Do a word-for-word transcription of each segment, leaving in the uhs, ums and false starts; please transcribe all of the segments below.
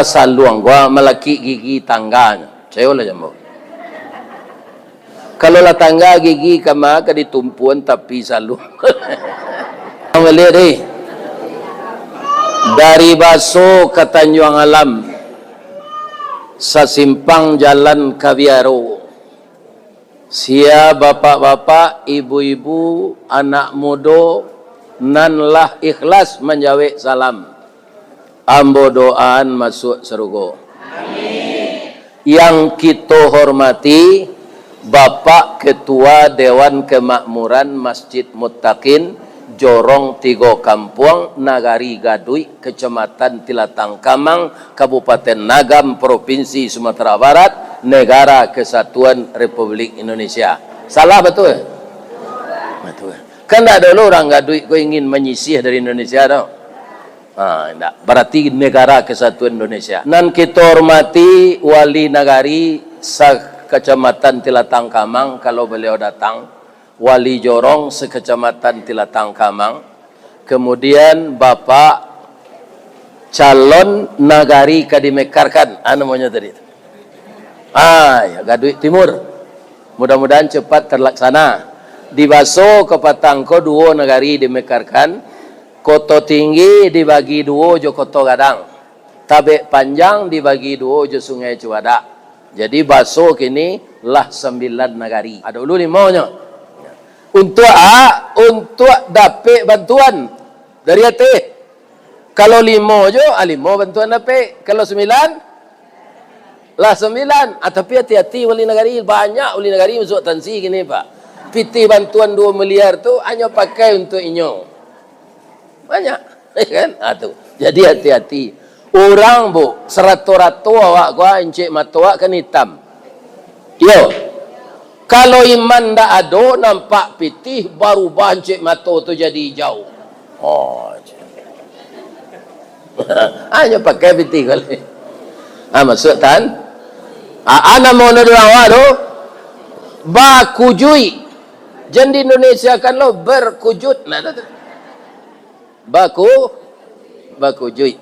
Saluang ko malakik gigi tangganyo. Cayolah jambo. Kalau lah tangga gigi kama ka ditumpuan tapi saluang. Baliak deh. Dari Baso ka Tanjuang Alam, sasimpang jalan ka Biaro. Sia bapak-bapak, ibu-ibu, anak mudo, nan lah ikhlas manjawek salam, ambo doaan masuak sarugo. Yang kito hormati, Bapak Ketua Dewan Kemakmuran Masjid Muttaqin, Jorong Tigo Kampuang, Nagari Gaduik, Kecamatan Tilatang Kamang, Kabupaten Agam, Provinsi Sumatera Barat, Negara Kesatuan Republik Indonesia. Salah batua? Batua. Kan ndak ado lo urang Gaduik ko ingin manyisih dari Indonesia tu. Ha, indak. Berarti Negara Kesatuan Indonesia. Nan kito hormati Wali Nagari sa-Kecamatan Tilatang Kamang, kalau beliau datang, Wali Jorong se-Kecamatan Tilatang Kamang, kemudian Bapak calon nagari ka dimekarkan, ah, namonyo tadi tu. Ah, ya, Gaduik Timur. Mudah-mudahan cepat terlaksana. Di Baso ka patang ko duo nagari dimekarkan, Koto Tinggi dibagi duo jo Koto Gadang. Tabek Panjang dibagi duo jo Sungai Cubadak. Jadi, Baso kini lah sambilan nagari. Ado dulu limonyo. Untuak a, untuak dapek bantuan dari ateh. Kalau limo jo, ah, limo bantuan dapek. Kalau sambilan, lah sambilan. Ah, tapi hati-hati, wali nagari, banyak wali nagari masuak tansi kini, Pak. Pitih bantuan duo miliar tu hanyo pakai untuak inyo. Banyak, ya kan? Ah, tu. Jadi hati-hati. Urang, Bu, sarato-rato awak ko, ah, incek mato awak kan itam. Iyo. Kalau iman ndak ado, nampak pitih, barubah incek mato tu jadi ijau. Oh, hanyo pakai pitih ko lai. Ah, masuak tan. Ah, ah, namo urang awak tu? Bakujuik. Jan di Indonesia kan lo berkujut. Nah, tu, tu. Baku, bakujuik.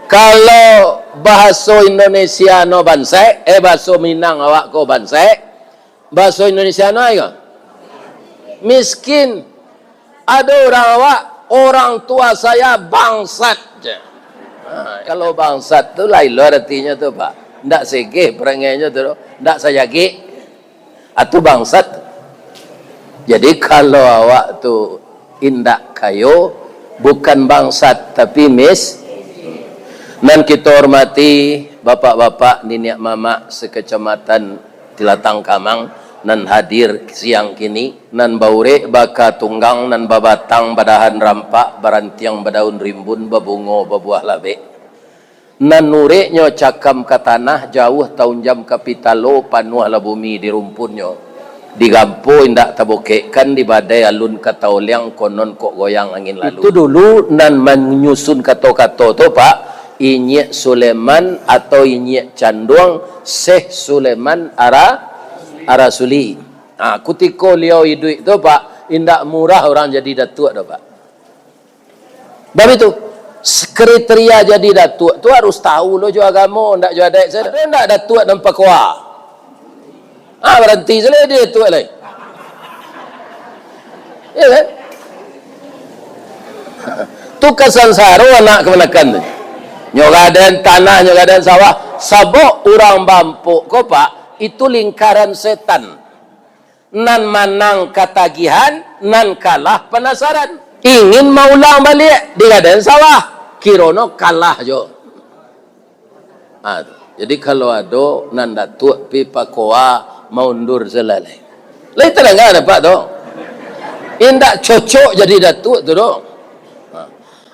Kalau bahaso Indonesia no bansaik, eh, bahaso Minang awak ko bansaik, bahaso Indonesia no apo? Miskin. Ado urang awak, "Orang tua saya bangsat," je. Ha, kalau bangsat tu lain lo aratinyo tu, Pak. Ndak segeh perangainyo tu, ndak sajagek. Atau bangsat. Jadi, kalau awak tu indak kayo, bukan bangsat, tapi mis-, nan kito hormati, bapak-bapak, niniak mamak, sekecamatan Tilatang Kamang, nan hadir siang kini, nan baurek baka tunggang, nan babatang badahan rampak, barantiang badaun rimbun, babungo babuah labek. Nan ureknyo cakam ka tanah, jauah taunjam ka pitalo, panuahlah bumi di rumpunnyo. Digampo indak tabokekkan, dibadai alun ka taoliang, konon kok goyang angin lalu. Itu dulu nan manyusun kato-kato tu, Pak, Inyiak Suleman atau Inyiak Canduang, Syekh Suleman Ara-, Arasuli. Ha, kutiko liau iduik tu, Pak, indak murah urang jadi datuak tu, Pak. Bab itu, kriteria jadi datuak tu harus tahu lo jo agamo, ndak jo adaik sajo. Ado ndak datuak nan pakoa? Ah, baranti sajo jadi datuak lai. Iyo kan? Tu ka sansaro anak kamanakan tu. Nyo gadang tanah, nyo gadang sawah. Sabab urang bampuk ko, Pak, itu lingkaran setan. Nan manang katagihan, nan kalah panasaran. Ingin maulang baliak, digadang sawah, kirono kalah jo. Ha, tu. Jadi, kalau ado nan datuak pi pakoa, maundur sajo lai. Lai tadanga dapek tu. Indak cocok jadi datuak tu doh. Ha.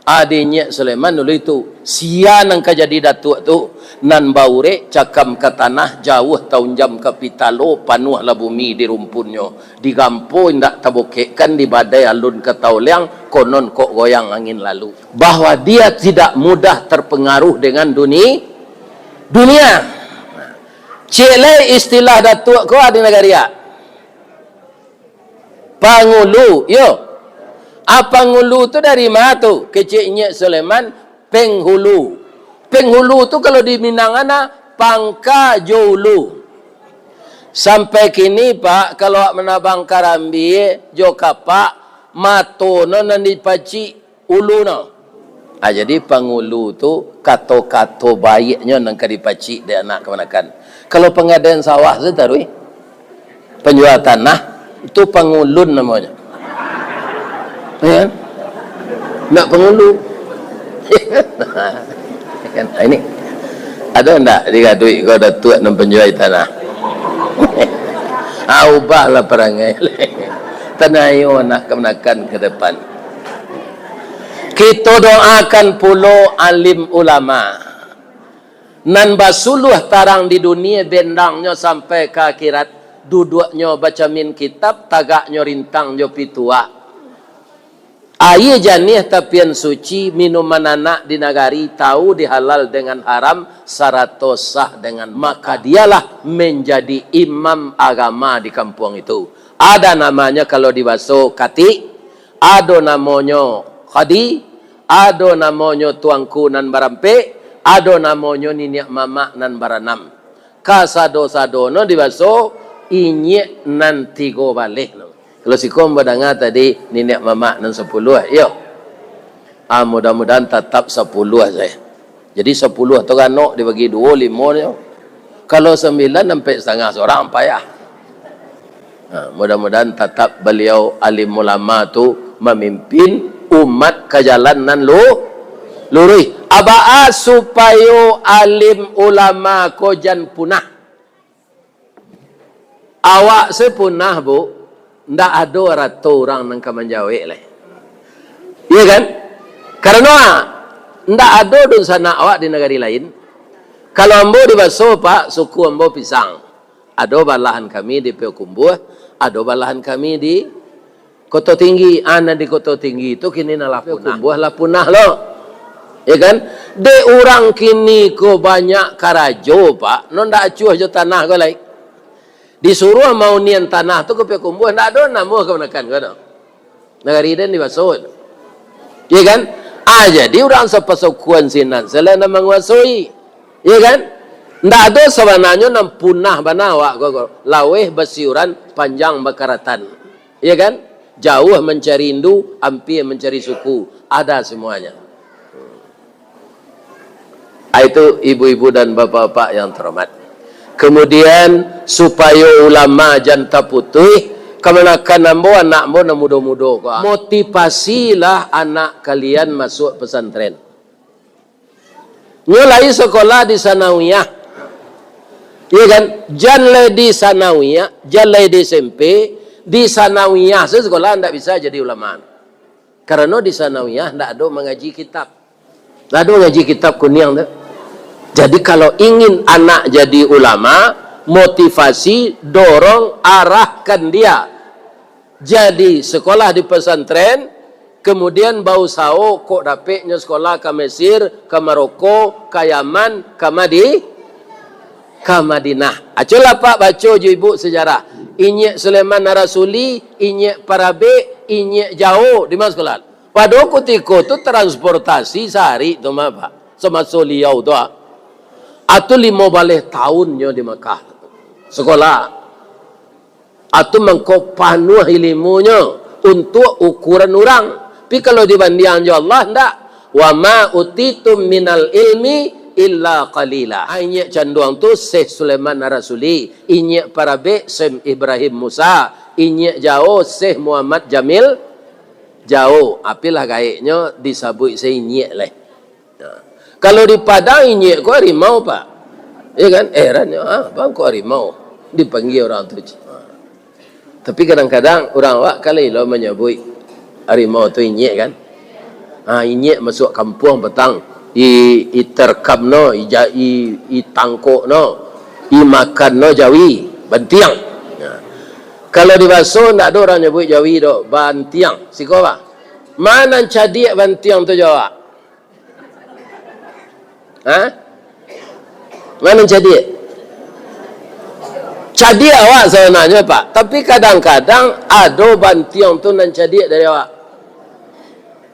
Adi Inyiak Sulaiman dulu itu, sia nan ka jadi datuak tu, nan baurek cakam ka tanah, jauah taunjam ka pitalo, panuahlah bumi di rumpunnyo, digampo indak tabokekkan, dibadai alun ka taoliang, konon kok goyang angin lalu. Bahwa dia tidak mudah terpengaruh dengan duni-, dunia. Ciek lai istilah datuak ko adi nagari a. Pangulu, yo. A pangulu tu dari ma tu? Kecek Inyiak Sulaiman, penghulu. Penghulu tu kalau di Minang ana, pangka jo ulu. Sampai kini, Pak, kalau awak manabang karambia jo kapak, mato no nan dipacik, ulu no. Ah, jadi pangulu tu kato-kato baiaknyo nan ka dipacik dek anak kamanakan. Kalau panggadaian sawah tu taruih, penjual tanah, tu pangulun namonyo. Ya kan? Nak pangulu. Kan? Ah, ini. Ado ndak digaduik ko datuak nan panjual tanah? Ah, ubahlah parangai. Tanayo anak kamanakan ka depan. Kito doakan pulo alim ulama. Nan basuluah tarang di dunia, bendangnyo sampai ka akhirat, duduaknyo bacamin kitab, tagaknyo rintang jo pituah. Aia janiah tapian suci, minuman anak di nagari, tahu di halal dengan haram, sarato sah dengan, maka dialah menjadi imam agama di kampuang itu. Ada namanya kalau di baso katik, ado namonyo kadi, ado namonyo tuangku nan barampek, ado namonyo niniak mamak nan baranam. Kasado-sadonyo dibaso inyiak nan tigo baleh no. Kalau siko ambo danga tadi niniak mamak nan sapuluah, iyo. Ah, mudah-mudahan tatap sapuluah sajo. Jadi sapuluah tu ganok dibagi duo, limo nyo. Kalau sambilan, ampek satangah surang payah. Ha, mudah-mudahan tatap baliau alim ulama tu mamimpin umat ka jalan nan lu-, luruih. Abaa supayo alim ulama ko jan punah? Awak se punah, Bu, ndak ado arato urang nan ka manjawek lai. Iya kan? Karano, ndak ado dunsanak awak di nagari lain. Kalau ambo di baso, Pak, suku ambo Pisang. Ado balahan kami di Payakumbuah, ado balahan kami di Koto Tinggi. Ah, nan di Koto Tinggi tu kini nan lah punah. Payakumbuah lah punah lo. Ya kan? Dek urang kini ko banyak karajo, Pak. No ndak acuah jo tanah ko lai. Disuruah maunian tanah tu ka Payakumbuah, ndak ado namuah kamanakan ko tu. Nagari den dibaso. Iya kan? Ah, jadi urang sapasukuan sinan, salah nan manguasoi. Iya kan? Ndak ado sabananyo nan punah bana awak ko, ko. Laweh basiuran, panjang bakaratan. Iya kan? Jauah mancari indu, ampia mancari suku. Ada semuanya. Ah, itu ibu-ibu dan bapak-bapak yang terhormat. Kemudian, supayo ulama jan taputuih, kamanakan ambo, anak ambo nan mudo-mudo ko. Motivasilah anak kalian masuk pesantren. Nyo lai sekolah di sanawiyah. Iya kan? Jan lai di sanawiyah, jan lai di S M P, di sanawiyah se sekolah ndak bisa jadi ulama. Karano di sanawiyah ndak ado mangaji kitab. Ndak ado mangaji kitab kuniang tu. Jadi, kalau ingin anak jadi ulama, motivasi, dorong, arahkan dia. Jadi, sekolah di pesantren, kemudian bausaho kok dapeknyo sekolah ka Mesir, ka Maroko, ka Yaman, ka Madi-, ka Madinah. Aculah Pak baco jo ibu sejarah. Inyiak Sulaiman Ar-Rasuli, Inyiak Parabek, Inyiak Jao, di ma sekolah? Pado kutiko tu transportasi sahari tu mah, Pak. Samaso liau tu, ah. Atu limo baleh taun nyo di Makkah. Sekolah. Atu mangko panuah ilimunyo untuak ukuran urang. Tapi kalau dibandiang jo Allah, ndak. "Wa ma utitum minal ilmi illa qalila." Inyiak Canduang tu Syekh Sulaiman Ar-Rasuli, Inyiak Parabek Syekh Ibrahim Musa, Inyiak Jao Syekh Muhammad Jamil Jao. Apilah gaeknyo disabuik se inyiak lai. Nah, kalau di Padang inyiak ko harimau, Pak. Ya kan? Eh, heran, ah, bang ko harimau dipanggia urang tu. Tapi kadang-kadang urang awak kan lai lo manyabuik harimau tu inyiak kan. Ha, inyiak masuak kampuang patang, i, i terkam no, i, ja-, i, i tangkok no, i makan no jawi, bantiang. Ha. Kalau di baso ndak ado urang nyabuik jawi doh, bantiang. Siko apa? Ma nan cadiak bantiang tu jo awak? Ha? Ma nan cadiak? Cadiak awak sabananyo, Pak. Tapi kadang-kadang ado bantiang tu nan cadiak dari awak.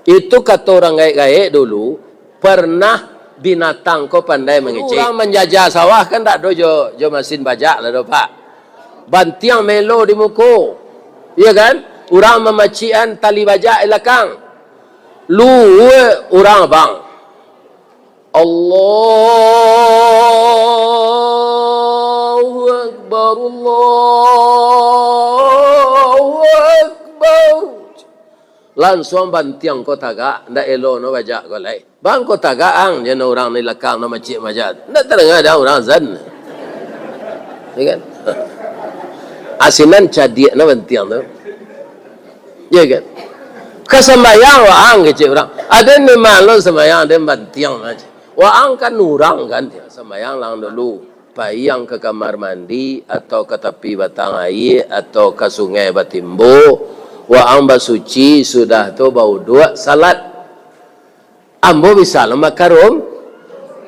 Itu kato urang gaek-gaek dulu, pernah Binatang ko pandai mangecek. Urang manjajah sawah kan ndak ado jo, jo masin bajak lah do, Pak. Bantiang melo di muko. Iya kan? Urang mamacikan tali bajak di lakang. Luwe urang abang. Allahu Akbar, Allahu Akbar. Lansuang bantiang ko tagak, ndak elo no bajak ko lai. Bang, ko tagak ang, jan urang di lakang no macik majak. Ndak tadanga doh urang azan. Ya kan? Asinan cadiak no bantiang tu. Ya kan? Ka sambayang waang kecek urang. Aden memang lo sambayang, aden bantiang aja. Waang kan urang kan, ya, sambayang lang dulu. Pai ang ka kamar mandi, atau ka tapi batang aia, atau ka sungai batimbo, waang basuci, sudah tu bauduak, salat. Ambo bisa lo makan rum-,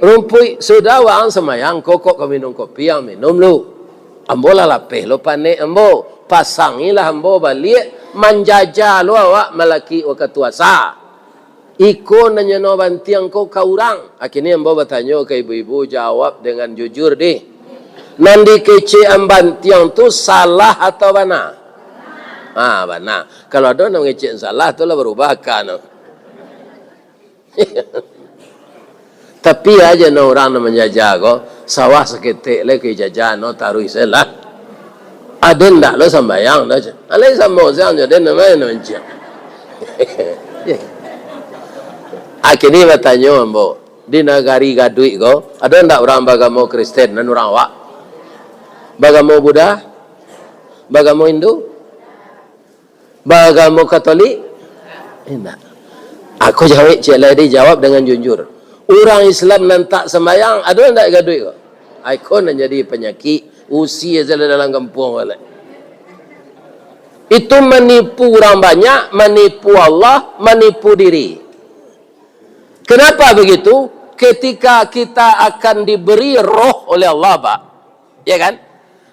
rumpuik, sudah waang sambayang, kokok ka minum kopi, ang minum lu. Ambo lah lapeh lo panek ambo, pasangilah ambo baliak, manjajah lo awak malaki wakatu asa. Iko nan nyono bantiang ko ka urang. Akhirnyo ambo batanyo ka ibu-ibu, jawab dengan jujur dih. Nan dikecek ang bantiang tu salah atau bana? Ha, bana. Kalau ado nan mangecek salah, tu lah barubah aka no. Tapi aja no urang nan manjajah ko, sawah saketek lai ka dijajah no, taruih se lah. Aden ndak lo sambayang dah, ceh. Alai samo siang jo den, namo nan mancik. Akhirnyo batanyo ambo, di nagari Gaduik ko, ado ndak urang bagamo Kristen nan urang awak? Bagamo Buddha? Bagamo Hindu? Bagamo Katolik? Indak. Aku jawek cek lai dijawab dengan jujur. Urang Islam nan tak sambayang, ado ndak Gaduik ko? Ai ko nan jadi panyakik, usia sajo dalam kampuang ko lai. Itu manipu urang banyak, manipu Allah, manipu diri. Kenapa begitu? Ketika kita akan diberi roh oleh Allah, Pak, ya kan?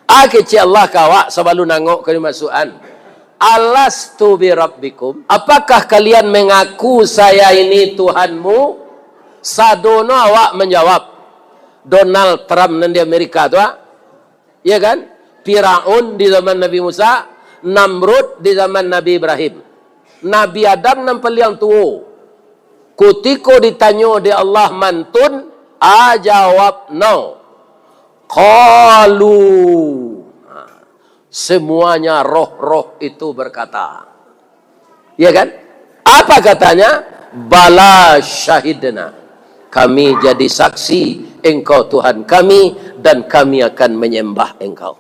Ah, kecek Allah ka awak sabalun angok ka dimasuakan. "Alastu bi rabbikum?" Apakah kalian mengaku saya ini Tuhanmu? Sadono awak manjawab. Donald Trump nan di Amerika tu, ah. Ya kan? Firaun di zaman Nabi Musa, Namrud di zaman Nabi Ibrahim. Nabi Adam nan paliang tuo. Kutiko ditanyo dek Allah mantun, a jawab no. Qalu. Semuanya roh-roh itu berkata. Ya kan? Apa katanya? "Bala syahidna." Kami jadi saksi Engkau Tuhan kami, dan kami akan menyembah Engkau.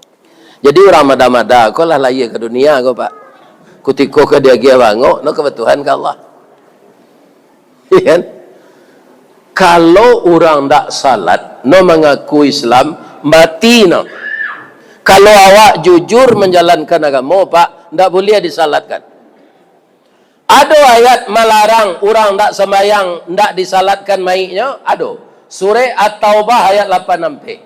Jadi urang mada-mada ko lah lahia ka dunia ko, Pak. Kutiko ka diagiah bangok, no ka batuhan ka Allah. Iya kan? Kalau urang ndak salat, no mangaku Islam, mati no. Kalau awak jujur manjalankan agamo, Pak, ndak buliah disalatkan. Ado ayat malarang urang ndak sambayang, ndak disalatkan mayiknyo? Ado. Surek At-Taubah ayat lapan ampek.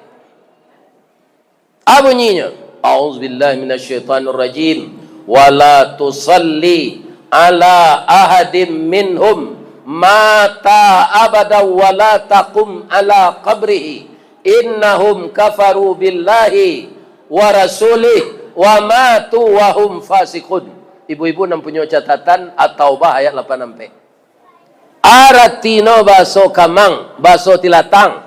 A bunyinyo, "A'udzubillahi minasyaitonirrajim. Wala tusalli ala ahadim minhum mata abada wala taqum ala qabrihi. Innahum kafaru billahi wa rasulih wa matu wa hum fasiqun." Ibu-ibu nan punyo catatan, At-Taubah ayat lapan ampek. Aratino baso kamang, baso tilatang.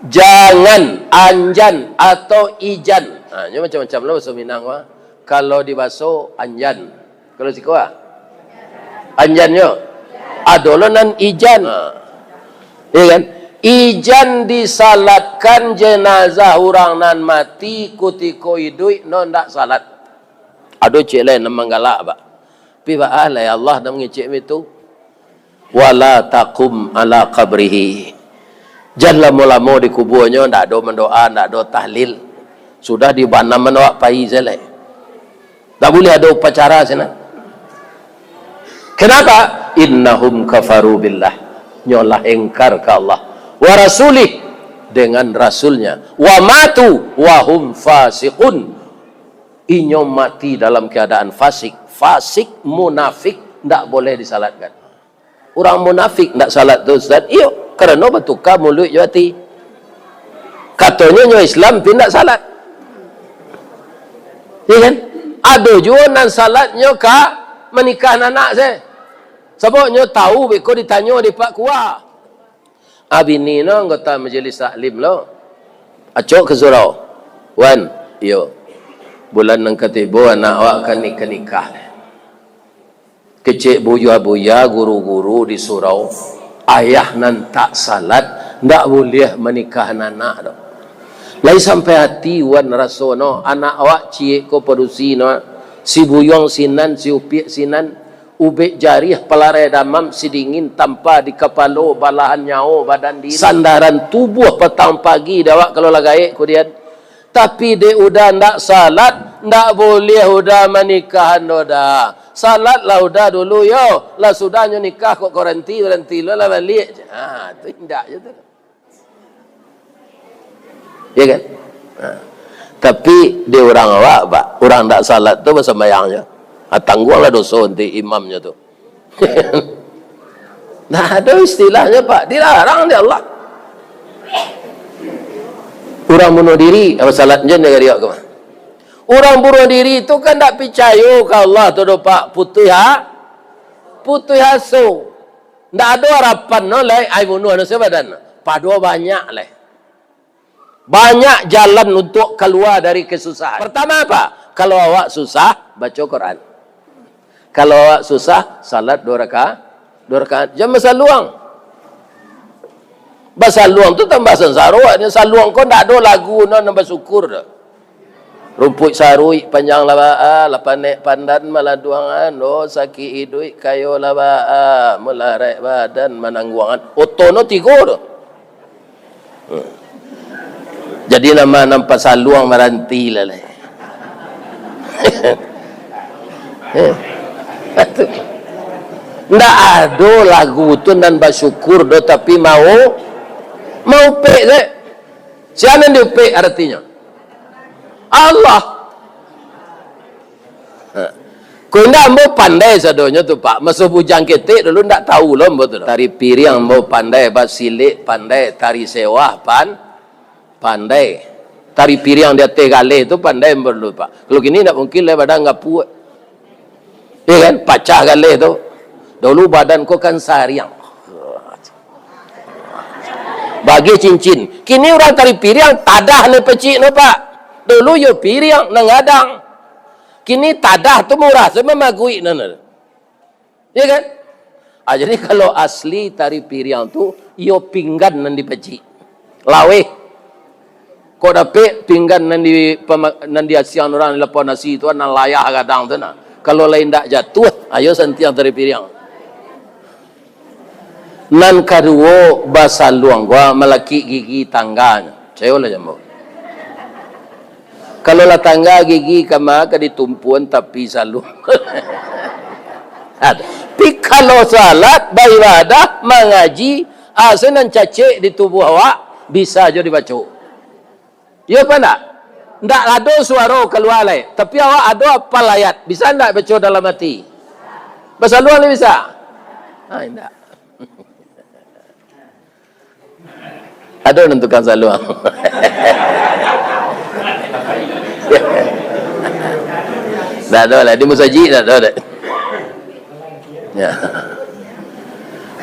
Jangan, anjan, atau ijan. Ha, nyo macam-macam lah baso Minang, wah. Kalau di baso, anjan. Kalau siko, ah? Anjannyo. Ado lo nan ijan. Ha. Ya kan? Ijan disalatkan jenazah urang nan mati kutiko iduik, no ndak salat. Ado ciek lai nan manggalak, Pak. Tapi baa lai Allah nan mangecek itu. "Wala taqum ala qabrihi." Jan lamo-lamo di kubuanyo, ndak ado mandoa, ndak ado tahlil. Sudah dibanam awak pai sajo lai. Ndak buliah ado upacara sinan. Kenapa? "Innahum kafaru billah." Nyo lah engkar ka Allah. "Wa rasulih," dengan rasulnya. "Wa matu wa hum fasiqun." Inyo mati dalam keadaan fasik. Fasik, munafik, ndak boleh disalatkan. Urang munafik ndak salat tu, Ustaz? Iyo, karano batuka muluik jo ati. Katonyo nyo Islam, tapi ndak salat. Iyo kan? Ado juo nan salatnyo ka manikah anak se. Sabab nyo tahu beko ditanyo di Pak Kua. Ah, bini no anggota majelis taklim lo. Acok ka surau. "Wan, iyo. Bulan nan katibo anak awak ka nikah-nikah." Kecek buya-buya, guru-guru di surau, ayah nan tak salat, ndak buliah manikahan anak doh. Lai sampai ati wan raso no, anak awak ciek ko padusi no, si buyuang sinan, si upiak sinan, ubek jariah palarai damam, si dingin tampa di kapalo, balahan nyawo badan diri, sandaran tubuah patang pagi dek awak kalau lah gaek kudian. Tapi dek uda ndak salat, ndak buliah uda manikahan doh dah. Salatlah uda dulu yo, lah sudahnyo nikah kok baranti, baranti lo lah baliak. Ha, tu indak je tu. Ya kan? Ha. Tapi di urang awak, Pak, urang ndak salat tu basumbayang je. Ha, tangguanglah doso nanti imamnyo tu. Nah, ado istilahnyo, Pak, dilarang dek Allah. Urang bunuh diri, apa salat jen dari awak ke mah? Urang bunuh diri tu kan ndak picayo ka Allah tu doh, Pak, putuih ha-, putuih aso. Ndak ado harapan no lai, ai bunuah no sabadan. Pado banyak lai. Banyak jalan untuk kalua dari kasusahan. Partamo apa? Kalau awak susah, baco Quran. Kalau awak susah, salat duo raka-, duo rakaat. Jan basaluang. Basaluang tu tambah sansaro, awaknyo saluang ko ndak ado lagu no nan basukur doh. Rumpuik saruik panjang lah baa, lah panek pandan maladuangan, oh, sakik iduik kayo lah baa, malaraik badan manangguangan. Oto no tigo tu. Hmm. Jadi nama nan pasaluang maranti lah lai. Eh. Ndak ado lagu tu nan basyukur doh, tapi mau, maupek se. Sia nan diupek aratinyo? Allah. Ha. Ko indak ambo pandai sadonyo tu, Pak. Maso bujang ketek dulu ndak tahu lo ambo tu. Tari piriang ambo pandai, basilek pandai, tari sewah pan-, pandai. Tari piriang di ateh galeh tu pandai ambo dulu, Pak. Kalau kini ndak mungkin lai badan gapuak. Iya kan? Pacah galeh tu. Dulu badan ko kan sariang. Bagi cincin. Kini urang tari piriang, tadah nan pacik no, Pak. Dulu yo piriang nan gadang. Kini tadah tu murah, sama maguik nan ado. Iya kan? Ah, jadi kalau asli tari piriang tu, iyo pinggan nan dipacik. Laweh. Kok dapek pinggan nan di pama-, nan diasiang urang di lapau nasi tu, nan layah gadang tu nah. Kalau lai indak jatuah, ayo santiang tari piriang. Nan kaduo, basaluang gua malakik gigi tangganyo. Cayolah jambo. Kalau lah tangga gigi kama ka ditumpuan tapi saluang. Tapi kalau salat, baibadah, mangaji, asa nan cacek di tubuah awak, bisa jo dibaco. Iyo apa ndak? Ndak ado suaro kalua lai, tapi awak ado apal ayat, bisa ndak baco dalam ati? Basaluang lai bisa? Ha, indak. Ado nan tukang saluang. Ndak ado lah, di musajik ndak ado dek. Ya.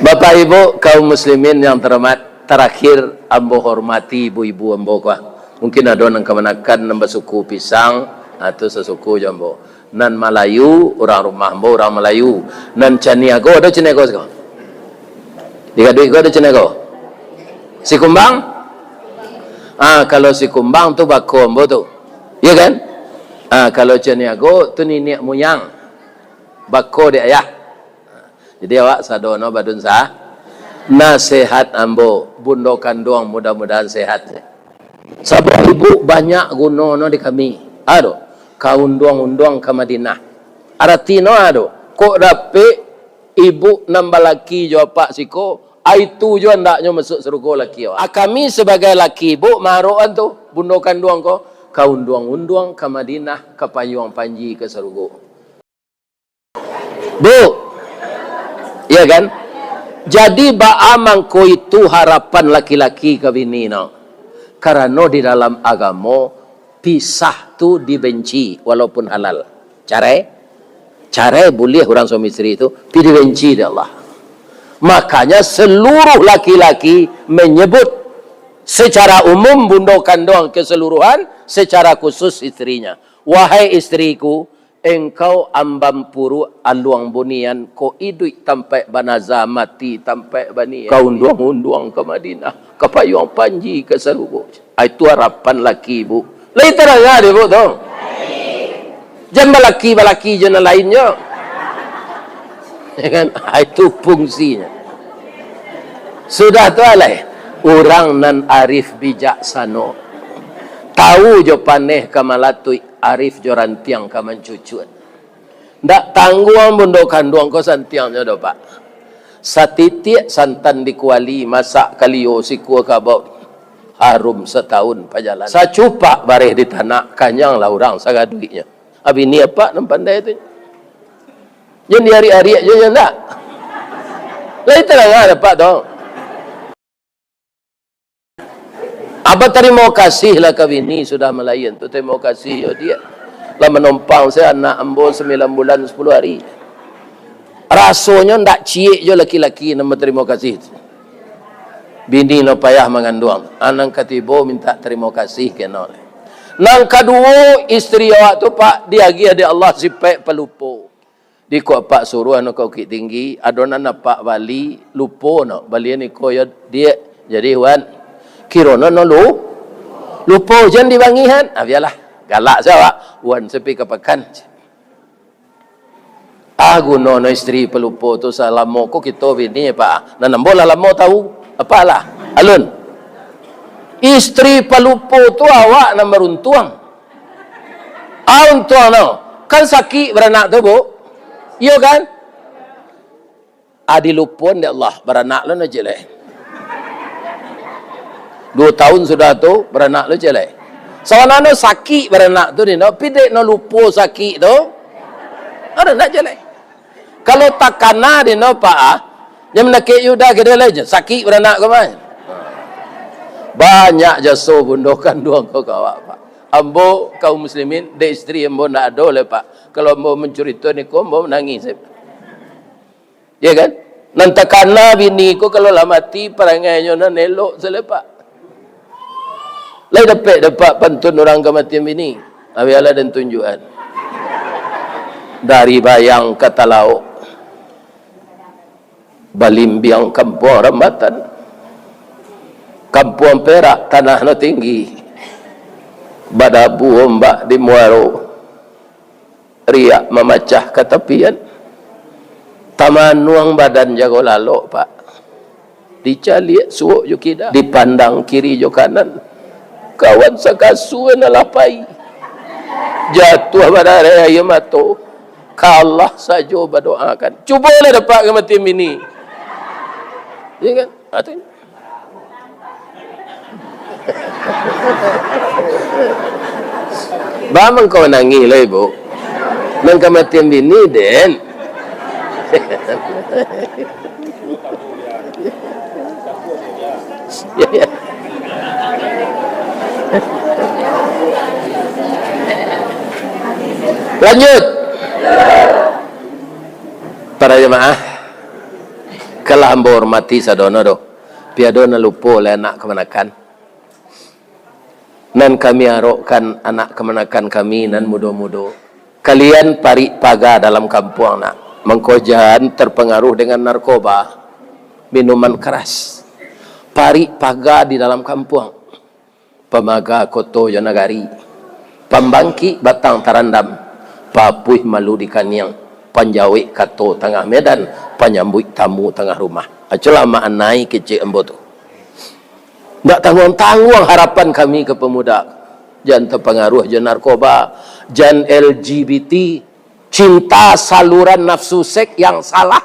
Bapak Ibu kaum muslimin yang terhormat, terakhir ambo hormati ibu-ibu ambo ko. Mungkin ado nan kamanakan, nan basuku pisang, ha, tu sasuku jo ambo. Nan Malayu, urang rumah ambo urang Malayu. Nan Caniago, ado Caniago siko? Di Gaduik ko ado Caniago? Sikumbang? Ah, kalau Sikumbang tu bako ambo tu. Iya kan? Ah, kalau Caniago tu niniak muyang. Bako dek ayah. Jadi awak sadono badunsa. Nasihat ambo, bundo kanduang mudah-mudahan sehat. Sabab ibu banyak guno no di kami. Ado, ka unduang-unduang ka Madinah. Arati no ado, kok dapek ibu nan balaki jo apak siko, a itu jo andaknyo masuak sarugo laki awak. A kami sabagai laki ibu, marokan tu, bundo kanduang ko, ka unduang-unduang ka Madinah, ka payuang panji ka sarugo. Bu. Iya kan? Jadi, baa mangko itu harapan laki-laki ka bini no? Karano di dalam agamo, pisah tu dibenci, walaupun halal. Carai? Carai buliah urang suami isteri tu, tapi dibenci dek Allah. Makanya, seluruh laki-laki menyebut secara umum bundo kanduang keseluruhan, secara khusus istrinya. Wahai istriku, engkau ambam puru aluang bunian, ko iduik tampaik banaza, mati tampaik banian. Ka unduang-unduang ka Madinah, ka payuang panji ka sarugo. Ah, itu harapan laki ibu. Lai tadanga dek ibu tu? Jan balaki-balaki jo nan lainnyo. Ya kan? Ah, itu fungsinya. Sudah tu alai, urang nan arif bijaksano, tahu jo paneh ka malatuik, arif jo rantiang ka mancucuak. Ndak tangguang bundo kanduang ko santiangnyo doh, Pak. Satitiak santan di kuali, masak kalio sikua kabau, harum satahun pajalan. Sacupak bareh di tanak, kanyanglah urang sagaduiknyo. Abini apak nan pandai tu. Jan diariak-ariak jo, jan ndak? Lai tadanga dek apak tu. Apak tarimo kasih lah ka bini sudah malahian tu, tarimo kasih yo diak. Lah manompang se anak ambo sambilan bulan sapuluah hari. Rasonyo ndak ciek jo laki-laki nan batarimo kasih tu. Bini no payah manganduang, anak katibo mintak tarimo kasih keno. Nan kaduo, isteri awak tu, Pak, diagiah dek Allah sipaik palupo. Di ko apak suruah no ka Bukittinggi, ado nan apak bali, lupo no, balian iko yo, Diak. Jadi, Wan, kirono no lu-, lupo, jan dibangihan. Ah, bialah, galak se awak, Wan se pai ka pakan. Ah, guno no isteri palupo tu, salamo ko kito bini, Pak. Nan ambo lah lamo tahu, apak lah, alun. Isteri palupo tu awak nan baruntuang. Ah, untuang no. Kan sakik baranak tu, Bu? Iyo kan? Ah, dilupoan dek Allah, baranak lo no ciek lai. Duo tahun sudah tu, baranak lo ciek lai. Sabananyo sakik baranak tu, dino, tapi dek no lupo sakik tu, baranak ciek lai. Kalau takana, dino, Pak, ah, nyo mandakek Yuda kida lai, sakik baranak ko mah. Banyak jaso bundo kanduang ko ka awak, Pak. Ambo, kaum muslimin, dek isteri ambo ndak ado lai, Pak. Kalau ambo mancurito niko, ambo manangih se. Ya kan? Nan takana bini ko kalau lah mati, parangainyo nan elok se lai, Pak. Lai dapek-dapek pantun urang kamatian bini. Ah, bialah den tunjuakan. Dari Bayang ka Talaok, Balimbiang Kampuang Rambatan, Kampuang Perak tanah no tinggi, badabu ombak di muaro, riak mamacah ka tapian, tamanuang badan jago lalok, Pak. Dicaliak suok jo kida, dipandang kiri jo kanan. Kawan sakasua nan lah pai, jatuah badareh aia mato, ka Allah sajo badoakan. Cubolah dapek kamatian bini. Ya kan? Ha, tu. Baa mangko manangih lai, Bu? Nan kamatian bini, den. Lanjut. Para jamaah, kalah ambo hormati sadono doh. Piado nan lupo lai anak kamanakan. Nan kami arokkan anak kamanakan kami nan mudo-mudo. Kalian parik paga dalam kampuang nak. Mangko jan terpengaruh dengan narkoba, minuman keras. Parik paga di dalam kampuang. Pamaga koto jo nagari. Pambangkik batang tarandam. Papuih malu di kaniang. Panjawek kato tangah medan. Panyambuik tamu tangah rumah. Aculah maknai kecek ambo tu. Ndak tangguang-tangguang harapan kami ka pemuda. Jan tapangaruah jo narkoba, jan L G B T, cinta saluran nafsu seks yang salah.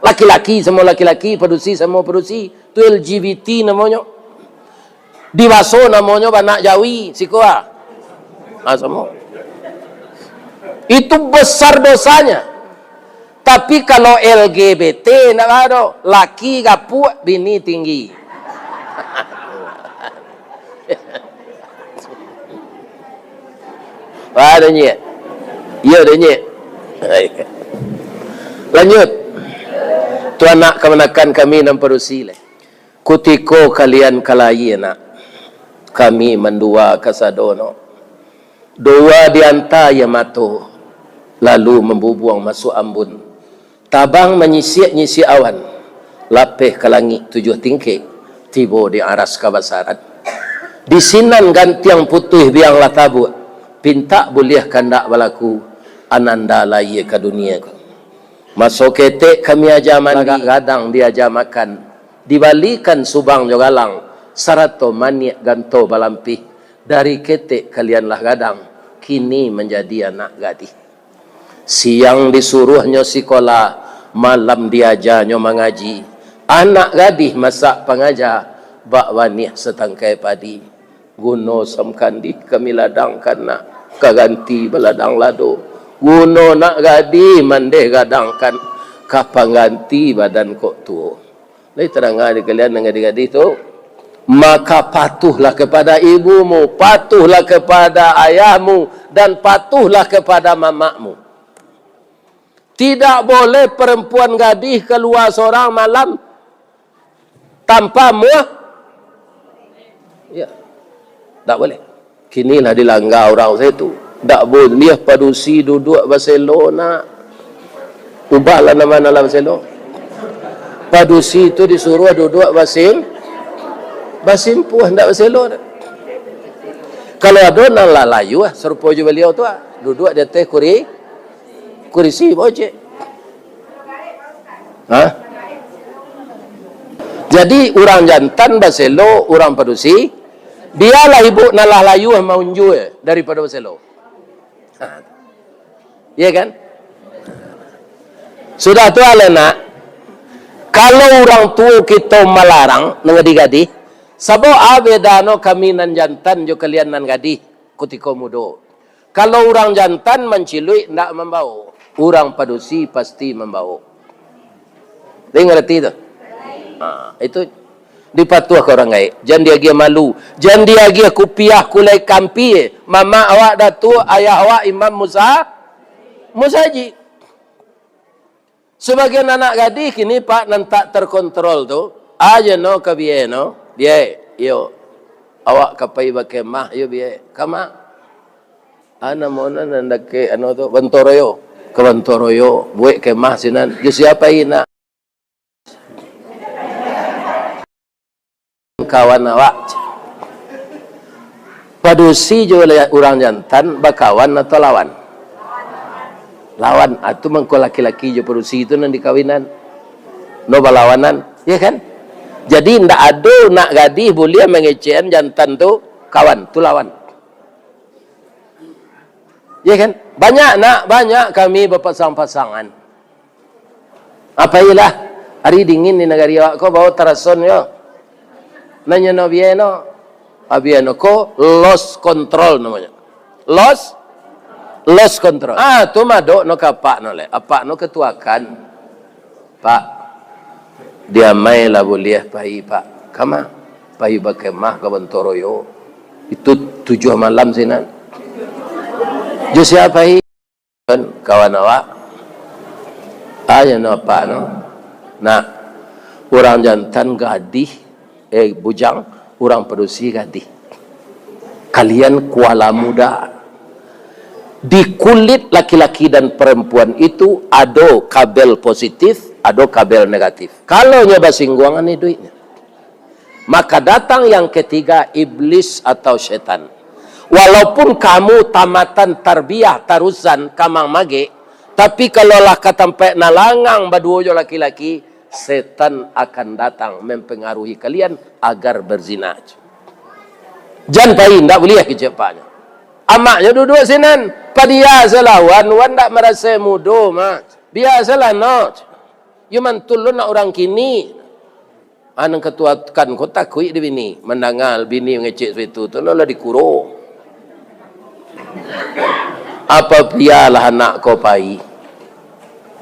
Laki-laki samo laki-laki, padusi samo padusi, tu L G B T namonyo. Di baso namonyo banak jawi, siko ah. Ah, samo. Itu besar dosanya. Tapi kalau L G B T ndak ado, laki gapuak, bini tinggi. Wah, ado nyek. Iyo, ado nyek. Lanjut. Tu anak kamanakan kami nan padusi lai. Kutiko kalian ka lahia nak, kami mandua kasadonyo. Dua dianta aia mato, lalu mambubuang masuak ambun. Tabang manyisiak-nyisiak awan, lapeh ka langik tujuah tingkek, tibo di aras kabasaran. Di sinan gantiang putuih biang lah tabuak, pintak buliah kandak balaku, ananda lahia ka dunia ko. Maso ketek kami aja mandi, gadang diaja makan, dibalikan subang jo galang, sarato maniak ganto balampih. Dari ketek kalian lah gadang, kini manjadi anak gadih. Siang disuruahnyo sikola, malam diajanyo mangaji. Anak gadih masak pangaja, bak waniah satangkai padi. Guno samkandih kami ladangkan nak, ka ganti baladang lado. Guno nak gadih mandeh gadangkan, ka pangganti badan kok tuo. Lai tadanga di kalian nan gadih-gadih tu? Maka patuhlah kepada ibumu, patuhlah kepada ayahmu, dan patuhlah kepada mamakmu. Tidak boleh perempuan gadih keluar seorang malam tanpa muah. Ya. Tak boleh. Kini lah dilanggar urang se tu. Ndak buliah padusi duduak baselo nak. Ubahlah nama nan lah baselo. Padusi tu disuruah duduak basim-, basimpuah, ndak baselo nak. Kalau ado nan lah layuah sarupo jo baliau tu ah, duduak di ateh kuri-, kurisi bocek. Ha? Jadi, urang jantan baselo, urang padusi, bialah ibu nan lah layuah maunjua daripado baselo. Ha. Iya kan? Sudah tu, aleh nak, kalau urang tuo kito malarang nan gadih-gadih, sabab a bedano kami nan jantan jo kalian nan gadih kutiko mudo? Kalau urang jantan manciluik, ndak mambaok. Urang padusi pasti mambaok. Lai ngarati tu? Ha, itu dipatuahkan urang gaek. Jan diagiah malu. Jan diagiah kupiah kulai kampia. Mamak awak Datuak, ayah awak Imam Musa-, Musajik. Sabagian anak gadih kini, Pak, nan tak terkontrol tu, aja no ka biai no, biai, iyo. Awak ka pai bakemah, iyo biai. Kama? Ah, namo nan, nan dakek, anu tu, Bantoroyo. Ka Bantoroyo, buek kemah sinan. Jo sia pai nak? Kawan awak. Padusi jo le-, urang jantan bakawan atau lawan? Lawan. Ah, tu mangko laki-laki jo padusi tu nan dikawinan. No balawanan, ya kan? Jadi, ndak ado nak gadih buliah mangecekan jantan tu kawan, tu lawan. Ya kan? Banyak nak, banyak kami bapasang-pasangan. Apo iyolah, ari dingin di nagari awak ko, bao tarason yo. Nanyo no biai no. Ah, biai no ko lost control namonyo. Lost, lost control. Ah, tu madok no ka apak no le. Apak no katuakan. Pak, diamai lah buliah pai, Pak. Kama? Pai bakemah ka Bantoroyo. Itu tujuah malam sinan. Jo sia pai? Kan kawan awak. Aja no apak no. Nah, urang jantan gadih, eh, bujang, urang padusi gadih. Kalian kuala muda. Di kulit laki-laki dan perempuan itu ado kabel positif, ado kabel negatif. Kalau nyo basingguangan iduiknyo. Maka datang yang ketiga, iblis atau setan. Walaupun kamu tamatan tarbiyah, tarusan, kamang magek, tapi kalau lah ka tampek nan langang baduo jo laki-laki, setan akan datang mempengaruhi kalian agar berzina. Jan pai, ndak buliah kecek apaknyo. Amaknyo duduak sinan, padia salah wan, wan ndak marasa mudo, Mak. Biasalah, no. Yo mantul lo nak urang kini. Ah, nan katuakan ko takuik di bini. Mandanga bini mangecek suatu tu, lo lah dikuro. Apo pialah anak ko pai.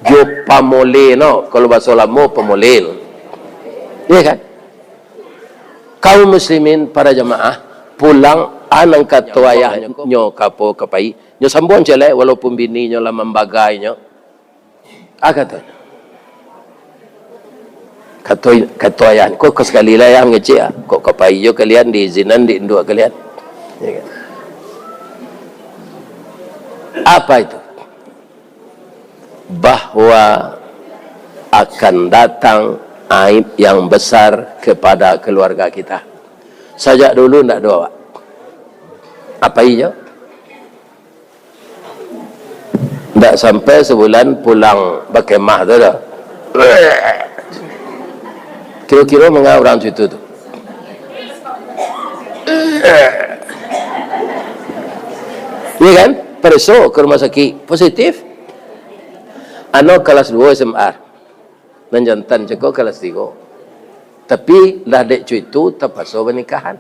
Jo pamoleh no, kalau bahaso lamo, pamoleh no. Iya kan? Kaum muslimin, para jamaah, pulang, a nan kato ayahnyo ka apo, ka pai, nyo sambuang ciek lai, walaupun bininyo lah mambagainyo. A kato. Kato, kato ayah, kok, kok sakali lah ayah mangecek, ah. Kok ka pai jo kalian, diizinan dek induak kalian. Ya kan? Apa itu? Bahwa akan datang aib yang besar kepada keluarga kita. Sajak dulu ndak ado awak. Apo iyo? Ndak sampai sabulan pulang bakemah tu dah. Kiro-kiro manga urang situ tu. Iya kan? Pareso ka rumah sakik, positif. Ano kalas duo S M R. Nan jantan cako kalas tigo. Tapi, lah dek co itu, tapaso banikahan.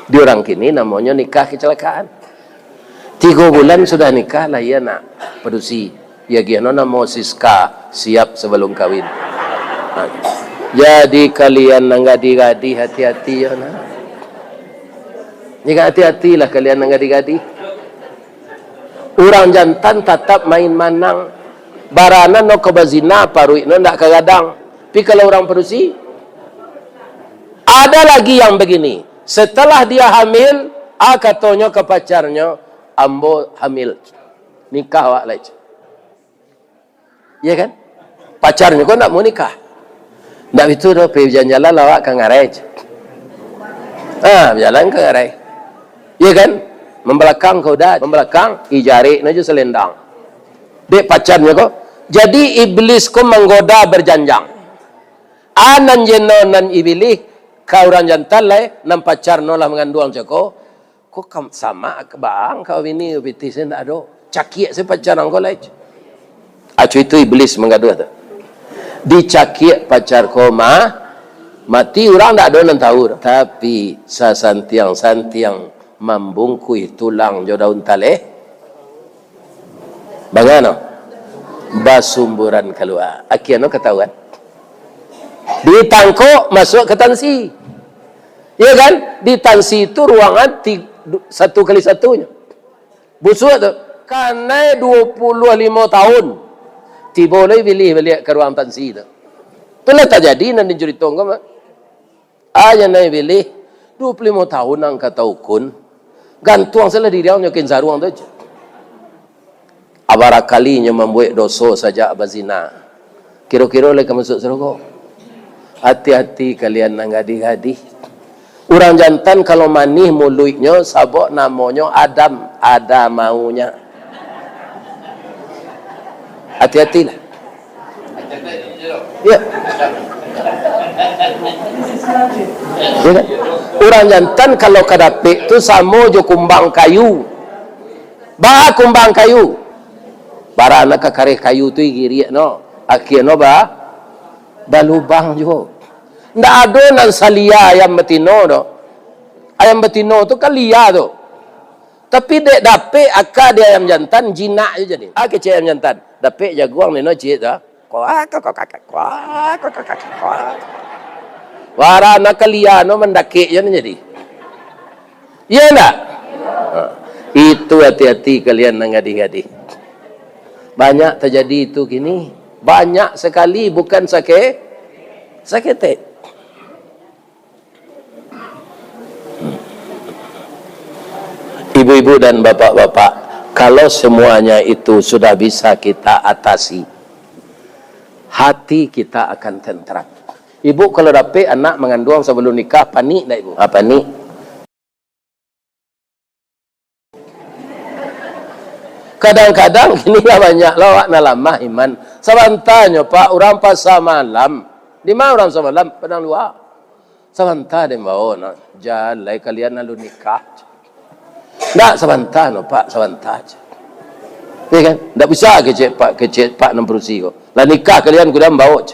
Di urang kini, namonyo nikah kecelakaan. Tigo bulan sudah nikah, lahia anak padusi. Diagiahno namo Siska, siap sabalum kawin. Ha. Jadi, kalian nan gadih-gadih, hati-hati yo nah. Ingat, hati-hatilah kalian nan gadih-gadih. Urang jantan tatap main manang. Baranak no ka bazina, paruik no ndak ka gadang. Tapi kalau urang padusi, ada lagi yang begini. Setelah dia hamil, a katonyo ka pacarnyo, "Ambo hamil. Nikah awak lai." Iya kan? Pacarnyo ko ndak mau nikah. Ndak bitu doh, pai bajalan-jalan lah awak ka ngarai. Ah, bajalan ka ngarai. Iya kan? Mambalakang ka uda, mambalakang, ijarik no jo salendang. Dek pacarnyo ko. Jadi, iblis ko manggoda berjanjang. A nan jeno nan ibilih, ka urang jantan lai, nan pacarno lah manganduang cako, Ko kam-, sama ka baang ka bini pitih se ndak ado. Cakiak se pacar ang ko lai. Acu itu iblis manggaduah tu. Dicakiak pacar ko mah, mati urang ndak ado nan tahu. Tapi sasantiang-santiang mambungkuih tulang jo daun taleh. Bangano. Basumburan kalua. Akhirnyo katahuan. Ditangkok, masuak ka tansi. Iya kan? Di tansi tu ruangan ti-, du-, satu kali satunyo. Busuak tu. Kanai duo puluah limo tahun. Tibo lai bilih baliak ka ruang tansi tu. Tu lah tajadi nan dicurito ko mah. Aja nai bilih, duo puluah limo tahun ang ka taukun. Gantuang salah diri ang nyo kain saruang tu aja. Abarakali nyo mambuek doso sajak bazina. Kiro-kiro lai ka masuak sarugo? Ati-ati kalian nan gadih-gadih. Urang jantan kalau manih muluiknyo, sabab namonyo Adam, ada maunya. Ati-atilah. Ya. Ya kan? Urang jantan kalau ka dapek tu samo jo kumbang kayu. Ba kumbang kayu. Bara nak ka kareh kayu tu igiriak no. Akhia no ba, balubang juo. Ndak ado nan salia ayam batino doh. Ayam batino tu kan lia tu. Tapi dek dapek aka di ayam jantan, jinak je jadi. Ah, kecek ayam jantan. Dapek jaguang nino ciek tu. Kuak, kuak, kuak, kuak, kuak, kuak, kuak, kuak. Wara nak kalia no mandakek je ni jadi. Iya ndak? Ha. Itu hati-hati kalian nan gadih-gadih. Banyak terjadi itu kini. Banyak sekali, bukan sake-, saketek. Ibu-ibu dan bapak-bapak, kalau semuanya itu sudah bisa kita atasi, hati kita akan tentram. Ibu kalau dapek anak manganduang sabalum nikah, panik ndak ibu? Ah, panik. Kadang-kadang kini lah banyak lah awak nan lamah iman. Sabantanyo, Pak, urang pasa malam. Di ma urang pasa malam? Padang Luak. Sabanta den bao, nah. Jan lai kalian alun nikah. Ndak, sabanta no, Pak, sabanta. Ya kan? Ndak bisa kecek Pak, kecek Pak nan padusi ko. Lah nikah kalian, kudan bao.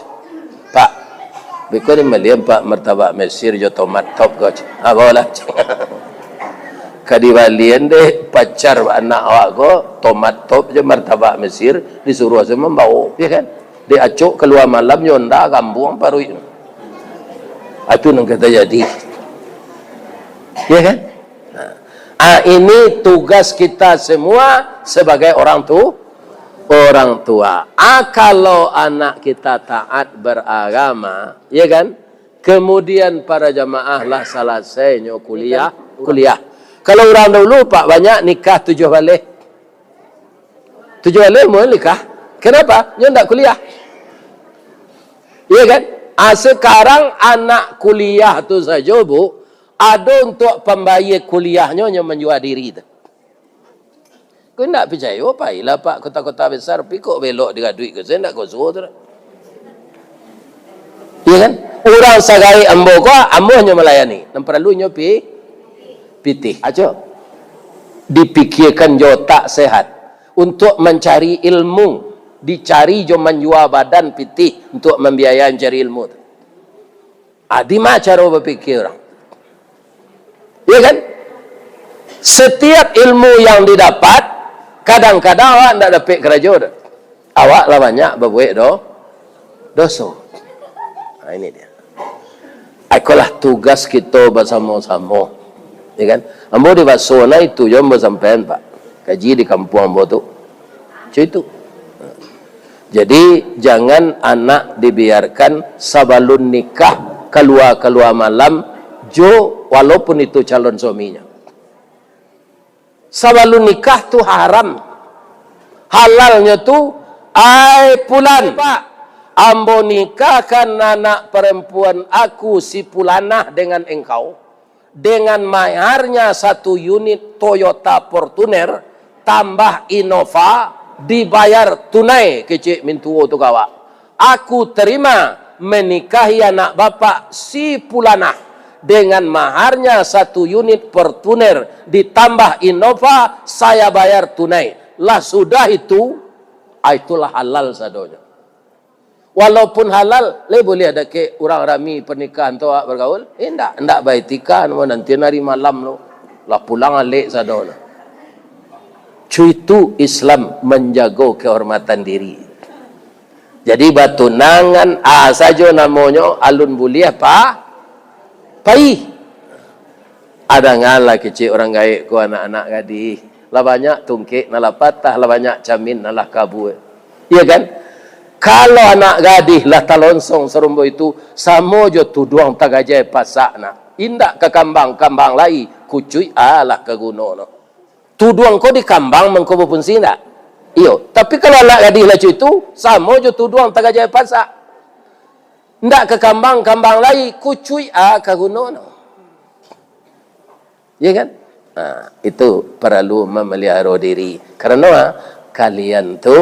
Pak, beko ni malian, Pak, martabak Mesir jo tomat top ko. Ha, baolah. Ka dibalian deh pacar anak awak ko, tomat top jo martabak Mesir, disuruah se mambawo, ya kan? Dek acok kalua malam nyo onda kambuang paruik. Ah, tu nan ka tajadi. Ya kan? Nah. Ah, ini tugas kita semua sebagai orang tu, orang tua. Ah, kalau anak kita taat beragama, ya kan? Kemudian para jamaah lah salasainyo kuliah, kuliah. Kalau urang dulu, Pak, banyak nikah tujuah baleh. Tujuah baleh mun nikah. Kenapa? Nyo ndak kuliah. Iya kan? Ah, sekarang anak kuliah tu sajo, Bu, ado untuak pambayia kuliahnyo, nyo manjua diri tu. Kau indak picayo, pailah, Pak, kota-kota besar, tapi kok belok di Gaduik ko, sajo indak ko suo tu doh. Iya kan? Urang sagaek ambo ko, ambo hanyo malayani. Nan paralu nyo pi-, pitih. Aco. Dipikiakan jo otak sehat. Untuak mancari ilmu, dicari jo manjua badan pitih untuak mambiayai mancari ilmu tu. Adi ma caro bapikia urang. Iya kan? Setiap ilmu yang didapat, kadang-kadang awak ndak dapek karajo doh. Awak lah banyak babuek do-, doso. Nah, ini dia. Ikolah tugas kito basamo-samo. Ya kan? Ambo di Baso nah itu jo ambo sampaian, Pak. Kaji di kampuang ambo tu. Cuma itu. Jadi, jangan anak dibiarkan sabalun nikah kalua-kalua malam jo, walaupun itu calon suaminyo. Sabalun nikah tu haram. Halalnyo tu, "Ai Pulan, Pak, ambo nikahkan anak parampuan aku si Pulanah dengan engkau." Dengan maharnya satu unit Toyota Fortuner, tambah Innova, dibayar tunai, kecek mintuo tu ka awak. Aku terima menikahi anak bapak si Pulanah dengan maharnya satu unit Fortuner ditambah Innova, saya bayar tunai. Lah sudah itu, ah, itulah halal sadonyo. Walaupun halal, lai buliah dakek urang rami pernikahan tu awak bagaul? Indak, indak baetika, namo nanti hari malam tu. Lah pulang alek sado tu. Cuitu Islam manjago kehormatan diri. Jadi batunangan, ah, sajo namonyo, alun buliah pa-, pai. Adangalah kecek urang gaek ko anak-anak gadih. Lah banyak tungkek nan lah patah, lah banyak camin nan lah kabua. Iya kan? Kalau anak gadih lah talonsong sarumbo itu, samo jo tuduang tagajai pasak nak. Indak ka kambang, kambang lai, kucuik alah ka guno no. Tuduang ko di kambang mangko bafungsi indak? Iyo. Tapi kalau anak gadih lah cuitu, samo jo tuduang tagajai pasak. Indak ka kambang, kambang lai, kucuik a ka guno no. Ya kan? Nah, itu paralu mamaliharo diri. Karano, ah, kalian tu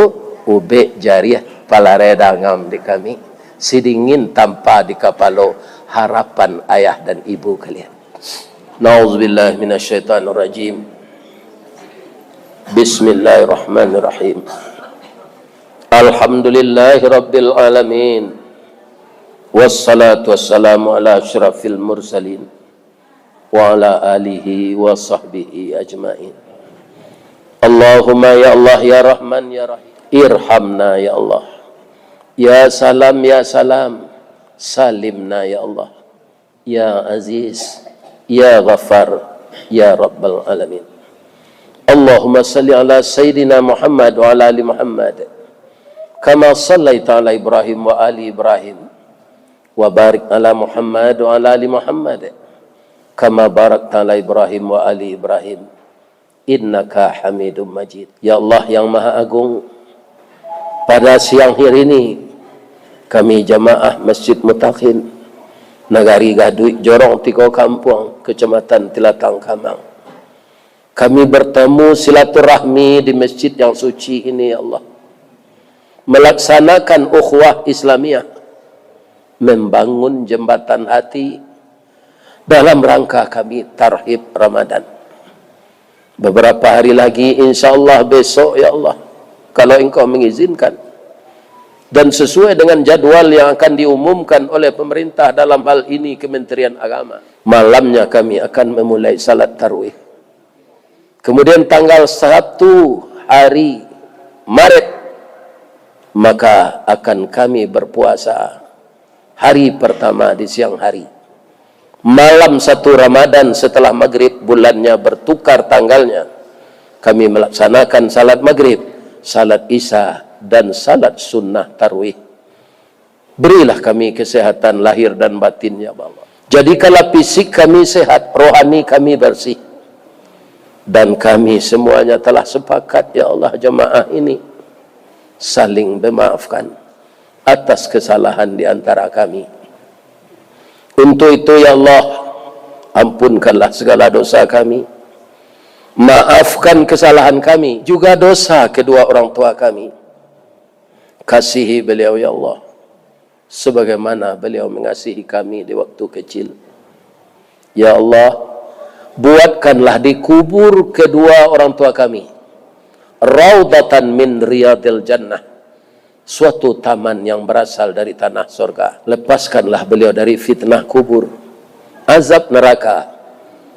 ubek jariah palarai dangam di kami. Sidingin tampa di kapalo harapan ayah dan ibu kalian. Nauzubillah minasyaitonirrajim. Bismillahirrahmanirrahim. Alhamdulillahirabbil alamin. Wassalatu wassalamu ala asyrafil mursalin. Wa ala alihi wa sahbihi ajmain. Allahumma ya Allah, ya Rahman, ya Rahim. Irhamna ya Allah. Ya Salam, ya Salam. Salimna ya Allah. Ya Aziz, ya Ghaffar, ya Rabbal Alamin. Allahumma salli ala Sayyidina Muhammad wa ala ali Muhammad. Kama sallaita ala Ibrahim wa ali Ibrahim. Wa barik ala Muhammad wa ala ali Muhammad. Kama barakta ala Ibrahim wa ali Ibrahim. Innaka Hamidum Majid. Ya Allah yang Maha Agung, pada siang hari ini, kami jamaah Masjid Mutakin, Nagari Gaduik, Jorong Tigo Kampuang, Kecamatan Tilatang Kamang, kami bertemu silaturahmi di masjid yang suci ini, ya Allah. Melaksanakan ukhuwah Islamiyah, membangun jembatan hati dalam rangka kami tarhib Ramadan. Beberapa hari lagi, insya Allah besok, ya Allah, kalau Engkau mengizinkan, dan sesuai dengan jadual yang akan diumumkan oleh pemerintah, dalam hal ini Kementerian Agama, malamnya kami akan memulai salat tarawih. Kemudian tanggal satu hari Maret, maka akan kami berpuasa hari pertama di siang hari. Malam satu Ramadan setelah maghrib, bulannya bertukar tanggalnya, kami melaksanakan salat maghrib, salat isya, dan salat sunnah tarawih. Berilah kami kesehatan lahir dan batin, ya Allah. Jadikanlah fisik kami sehat, rohani kami bersih. Dan kami semuanya telah sepakat, ya Allah, jamaah ini saling memaafkan atas kesalahan di antara kami. Untuk itu, ya Allah, ampunkanlah segala dosa kami. Maafkan kesalahan kami, juga dosa kedua orang tua kami. Kasihi beliau, ya Allah, sebagaimana beliau mengasihi kami di waktu kecil. Ya Allah, buatkanlah di kubur kedua orang tua kami raudatan min riyadil jannah, suatu taman yang berasal dari tanah sorga. Lepaskanlah beliau dari fitnah kubur, azab neraka,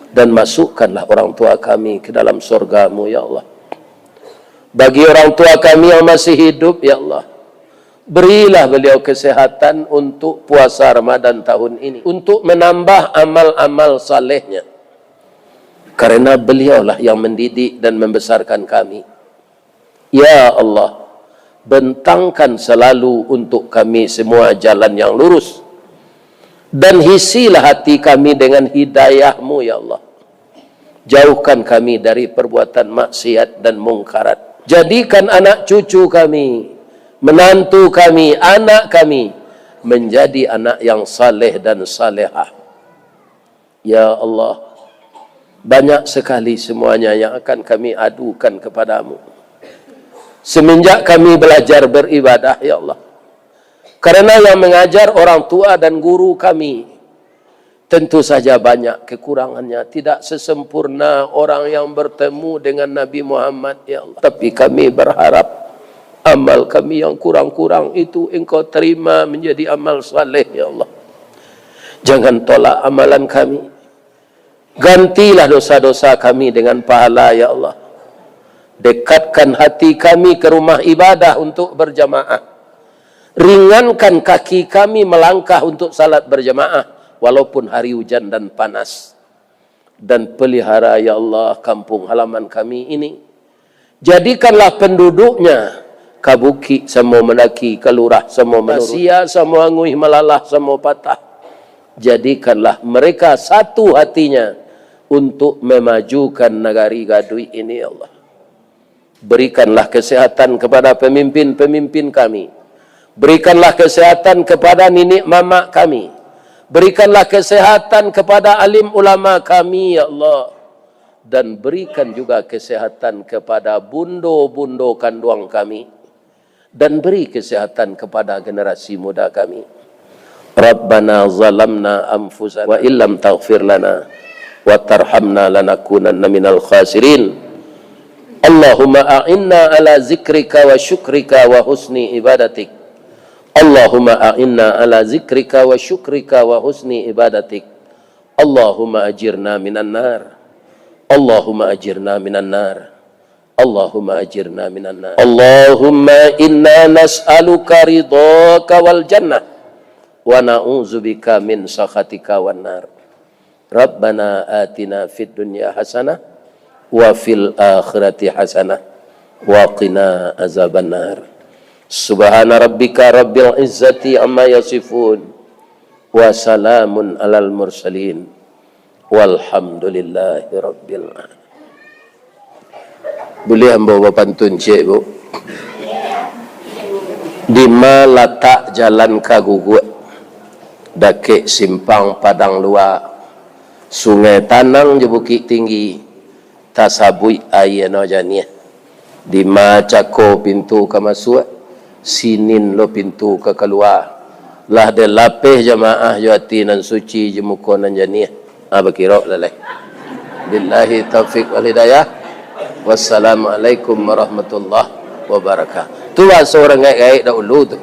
dan masukkanlah orang tua kami ke dalam sorga-Mu, ya Allah. Bagi orang tua kami yang masih hidup, ya Allah, berilah beliau kesehatan untuk puasa Ramadan tahun ini, untuk menambah amal-amal salehnya. Karena beliaulah yang mendidik dan membesarkan kami. Ya Allah, bentangkan selalu untuk kami semua jalan yang lurus, dan hisilah hati kami dengan hidayah-Mu, ya Allah. Jauhkan kami dari perbuatan maksiat dan mungkarat. Jadikan anak cucu kami, menantu kami, anak kami, menjadi anak yang saleh dan salehah. Ya Allah, banyak sekali semuanya yang akan kami adukan kepada-Mu. Semenjak kami belajar beribadah, ya Allah, karena yang mengajar orang tua dan guru kami, tentu saja banyak kekurangannya, tidak sesempurna orang yang bertemu dengan Nabi Muhammad, ya Allah. Tapi kami berharap amal kami yang kurang-kurang itu Engkau terima menjadi amal saleh, ya Allah. Jangan tolak amalan kami. Gantilah dosa-dosa kami dengan pahala, ya Allah. Dekatkan hati kami ke rumah ibadah untuk berjamaah. Ringankan kaki kami melangkah untuk salat berjamaah, walaupun hari hujan dan panas. Dan pelihara, ya Allah, kampung halaman kami ini. Jadikanlah penduduknya ka bukik samo mandaki, ka lurah samo manurun, ka sia samo anguih, malalah samo patah. Jadikanlah mereka satu hatinya untuk memajukan nagari Gaduik ini, ya Allah. Berikanlah kesehatan kepada pemimpin-pemimpin kami. Berikanlah kesehatan kepada niniak mamak kami. Berikanlah kesehatan kepada alim ulama kami, ya Allah. Dan berikan juga kesehatan kepada bundo-bundo kanduang kami. Dan beri kesehatan kepada generasi muda kami. Rabbana zalamna anfusana wa illam taghfir lana wa tarhamna lanakunanna minal khasirin. Allahumma a'inna ala zikrika wa syukrika wa husni ibadatik. Allahumma a'inna ala zikrika wa syukrika wa husni ibadatik. Allahumma ajirna minan nar. Allahumma ajirna minan nar. Allahumma ajirna minan nar. Allahumma inna nas'aluka ridhaka wal jannah, wa na'udzubika min sakhatika wan nar. Rabbana atina fid dunya hasanah, wa fil akhirati hasanah, wa qina azaban nar. Subhana rabbika rabbil izzati amma yasifun, wa salamun alal mursalin, walhamdulillahi rabbil alamin. Buliah ambo bapantun ciek, Bu? Dima latak jalan ka Guguak, dakek simpang Padang Lua, Sungai Tanang jo Bukik Tinggi, tasabuik aia no janiah. Dima cako pintu ka masuak, sinin lo pintu ka kalua. Lah dilapeh jamaah jo ati nan suci, jo muko nan janiah. Ah, bakirok lah lai. Billahi taufik wal hidayah. Wassalamualaikum warahmatullahi wabarakatuh. Tu bahaso urang gaek-gaek dahulu tu.